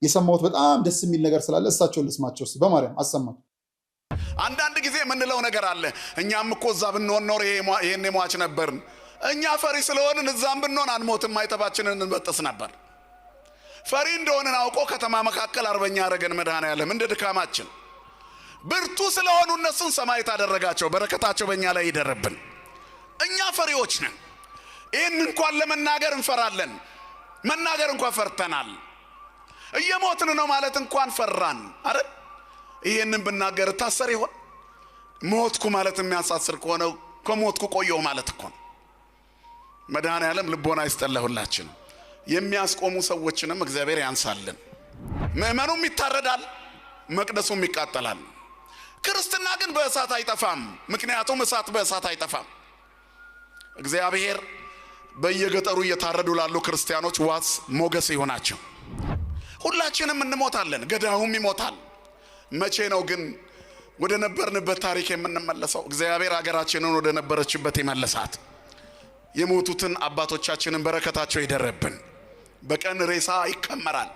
የሰማሁት በጣም ደስ የሚል ነገር ስላለ እሳቸውን ልስማቸው እስኪ። በማርያም አሰማቸው። አንዳንድ ጊዜ የምንለው ነገር አለ። እኛም እኮ እዛ ብንሆን ኖር ይሄን ሟች ነበርን። እኛ ፈሪ ስለሆንን እዛም ብንሆን አንሞትም፣ ማይተባችንን እንበጥስ ነበር። ፈሪ እንደሆንን አውቆ ከተማ መካከል አርበኛ ያደረገን መድኃኔዓለም እንደ ድካማችን። ብርቱ ስለሆኑ እነሱን ሰማዕት አደረጋቸው። በረከታቸው በእኛ ላይ ይደርብን። እኛ ፈሪዎች ነን። ይህን እንኳን ለመናገር እንፈራለን። መናገር እንኳን ፈርተናል። እየሞትን ነው ማለት እንኳን ፈራን። አረ ይህንን ብናገር እታሰር ይሆን? ሞትኩ ማለት የሚያሳስር ከሆነ ከሞትኩ ቆየሁ ማለት እኮ ነው። መድኃኔዓለም ልቦና ይስጠን ለሁላችንም። የሚያስቆሙ ሰዎችንም እግዚአብሔር ያንሳልን። ምእመኑም ይታረዳል፣ መቅደሱም ይቃጠላል። ክርስትና ግን በእሳት አይጠፋም። ምክንያቱም እሳት በእሳት አይጠፋም። እግዚአብሔር በየገጠሩ እየታረዱ ላሉ ክርስቲያኖች ዋስ ሞገስ ይሆናቸው። ሁላችንም እንሞታለን፣ ገዳዩም ይሞታል። መቼ ነው ግን ወደ ነበርንበት ታሪክ የምንመለሰው? እግዚአብሔር ሀገራችንን ወደ ነበረችበት ይመልሳት። የሞቱትን አባቶቻችንን በረከታቸው ይደረብን። በቀን ሬሳ ይከመራል፣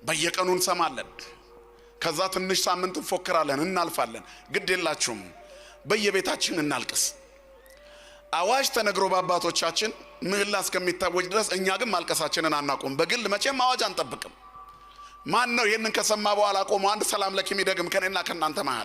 በየቀኑ እንሰማለን። ከዛ ትንሽ ሳምንት እንፎክራለን፣ እናልፋለን። ግድ የላችሁም፣ በየቤታችን እናልቅስ። አዋጅ ተነግሮ በአባቶቻችን ምህላ እስከሚታወጅ ድረስ እኛ ግን ማልቀሳችንን አናቆም። በግል መቼም አዋጅ አንጠብቅም። ማን ነው ይህንን ከሰማ በኋላ ቆሞ አንድ ሰላም ለኪ የሚደግም ከኔና ከእናንተ መሃል?